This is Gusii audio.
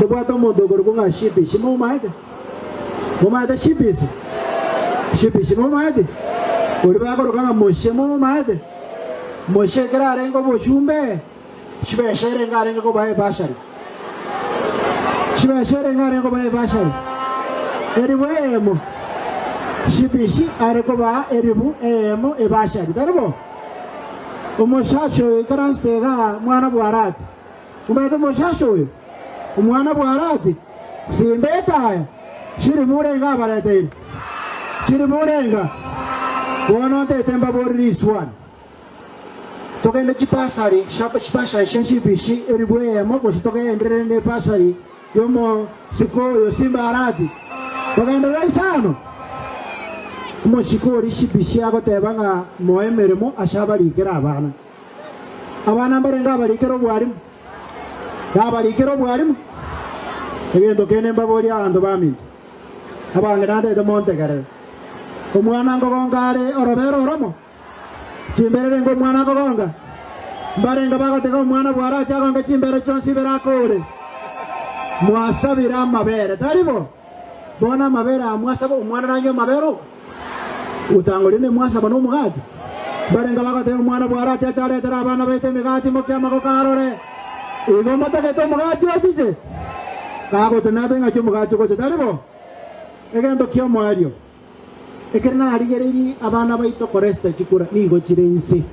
Tobwate omonto okorokwa ng'a Shipisi, momaete? Momaete Shipisi? Shipisi momaete? Oria bakoroka ng'a Moshe momaete? Moshe ekero arenge obochumbe, chibesa erenge arenge kobaa ebasari. Chibesa erenge arenge kobaa ebasari. Eribu eyemo. Shipisi are kobaa eribu eyemo ebasari. Tari bo? Omosacha oyo oikaransete igaa, mwana bw'Arati. Omanyete omosacha oyo, omwana bw'Arati, simba etaya, chiribu orenga abareteire, chiribu orenga. Bono ntete mbaborere riswali, Togende chibasari, chibasari chia chibisi eribu eyemo, gose togenderere nebasari y'omosiko oyo simba Arati? Togenderere isano? Omosiko oria chibisi agoteba ng'a moe emeremo ase abarikere abana. Abana mbarenge abarikere obwarimu, na abarikere obwarimu. Egento kende mbaborie abanto baminto, abange natete montegerere. Omwana nkogonka are orobere oromo? Chimbere renge omwana akogonka? Mbarenge bagotega omwana bwarache agonke chimbere chionsi ibere akore? Mwasabire amabere, tari bo? Bono amabere aya mwasaba, omwana nanywe amabere oka? Gotanga rende mwasaba nomogati? Mbarenge bagoteba, Omwana bw'Arati ache aretere abana baito emegati, imokia amagoko arore. Igo motagete omogati ochiche? Kagotenena tari ng'aki omogati ogocha, tari bo? Egento ki'omoerio, ekero narigereirie abana baito koresta chikura, nigo chire inse.